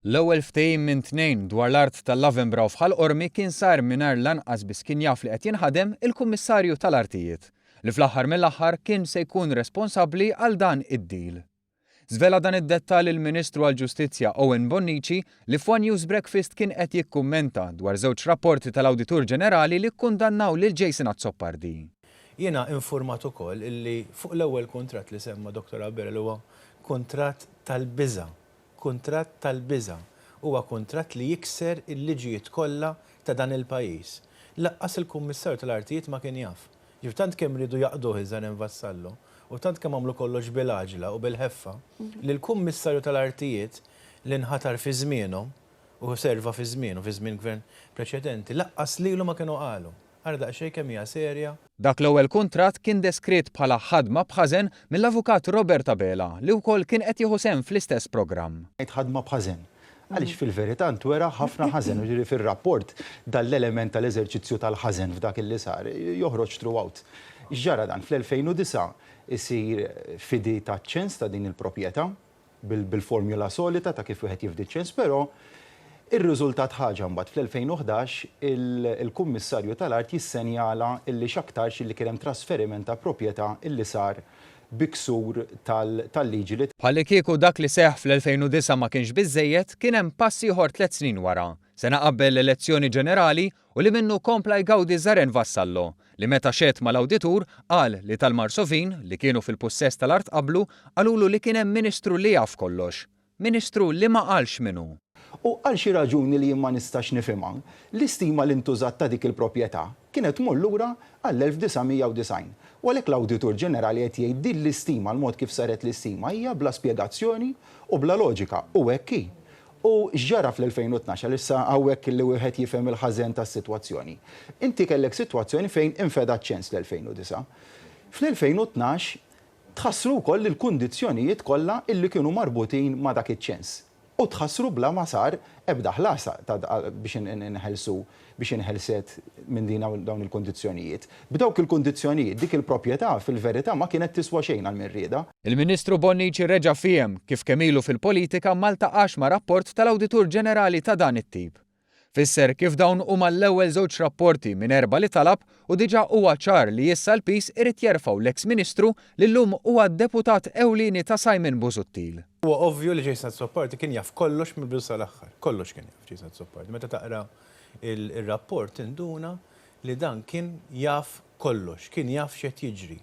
L-ewwel ftehim minn tnejn dwar l-art tal-Lavenbrau f'Ħal Qormi kien sar mingħajr lanqas biss kien jaf li qed jinħadem il-Kummissarju tal-Artijiet, li fl-aħħar mill-aħħar kien se jkun responsabbli għal dan id-deal. Żvela dan id-dettall il-Ministru għall-Ġustizzja Owen Bonnici li f'One News Breakfast kien qed jikkummenta dwar żewġ rapporti tal-Awditur Ġenerali li kkundannaw lil Jason Azzopardi. Jiena infurmat ukoll illi fuq l-ewwel kuntratt li semma Dottor Abela li huwa kuntratt tal-biża', Kuntratt tal-biża'. Huwa kuntratt li jikser il-liġijiet kollha ta' dan il-pajjiż. Lanqas il-Kummissarju tal-Artijiet ma kien jaf. Jiġifieri tant kemm riedu jaqduh iż-Żaren Vassallo u tant kemm għamlu kollox bil-għaġla u bil-ħeffa li l-Kummissarju tal-Artijiet li nħatar fi żmienhom u serva fi żmienu, fi żmien gvern preċedenti, lanqas lilu ma kienu qalu. Ara daqsxejn kemm hija serja. Dak l-ewwel kuntratt kien deskritt bħala ħadma b'ħażen mill-Avukat Robert Abela li wkoll kien qed jieħu sehem fl-istess programm. Ngħid ħadma b'ħażen għaliex fil-verità ntwera ħafna ħażen, jiġifieri fir-rapport dan l-element tal-eżerċizzju tal-ħażen f'dak li sar joħroġ throughout. X'ġara dan? Fl-2009 isir fidi taċ-ċens ta' din il-proprjetà. bil-formula solita ta' kif wieħed jifdi ċ-ċens, però irriżultat ħaġa mbagħad fl-2011 il-Kummissarju tal-Art jissenjala illi x'aktarx illi kien hemm trasferiment ta' proprjetà illi sar bi ksur tal-liġi li Bħallikieku dak li seħħ fl-2009 ma kienx biżżejjed, kien hemm pass ieħor tlett snin wara, sena qabel l-elezzjoni ġenerali u li minnu kompla jgawdi Żaren Vassallo, li meta xehed mal-awditur qal li tal-Marsovin, li kienu fil-pussess tal-art qablu, qalulu li kien hemm Ministru li jaf kollox. Ministru li ma qalx min hu. U għal xi raġuni li jien ma nistax nifhimha, l-istima li ntużat ta' dik il-proprjetà kienet tmur lura għall-1990. U għalhekk l-Awditur Ġenerali qed jgħid din l-istima, l-mod kif saret l-istima hija bla spjegazzjoni u bla loġika. U hekk hi. U x'ġara fl-2012, għal issa hawnhekk li wieħed jifhem il-ħażen tas-sitwazzjoni. Inti kellek sitwazzjoni fejn infeda ċ-ċens fl-2009. Fl-2012 tħassru wkoll il-kundizzjonijiet kollha illi kienu marbutin ma' dak iċ-ċens. U tħassru bla ma sar ebda ħlas ta' biex inħelsu biex inħelset minn din dawn il-kundizzjonijiet. B'dawk il-kundizzjonijiet, dik il-proprjetà fil-verità ma kienet tiswa xejn għal min riedha. Il-Ministru Bonnici reġa' fiehem kif kemm ilu fil-politika ma ltaqax ma' rapport tal-Awditur Ġenerali ta' dan it-tip. Fisser kif dawn huma l-ewwel żewġ rapporti minn erbgħa li talab u diġà huwa ċar li issa l-piż irid jerfgħu l-eks Ministru li llum huwa d-deputat ewlieni ta' Simon Busuttil. Huwa ovvju li Jason Azzopardi kien jaf kollox mill-bidu sal-aħħar. Kollox kien jaf Jason Azzopardi. Meta taqra r-rapport tinduna li dan kien jaf kollox, kien jaf x'qed jiġri.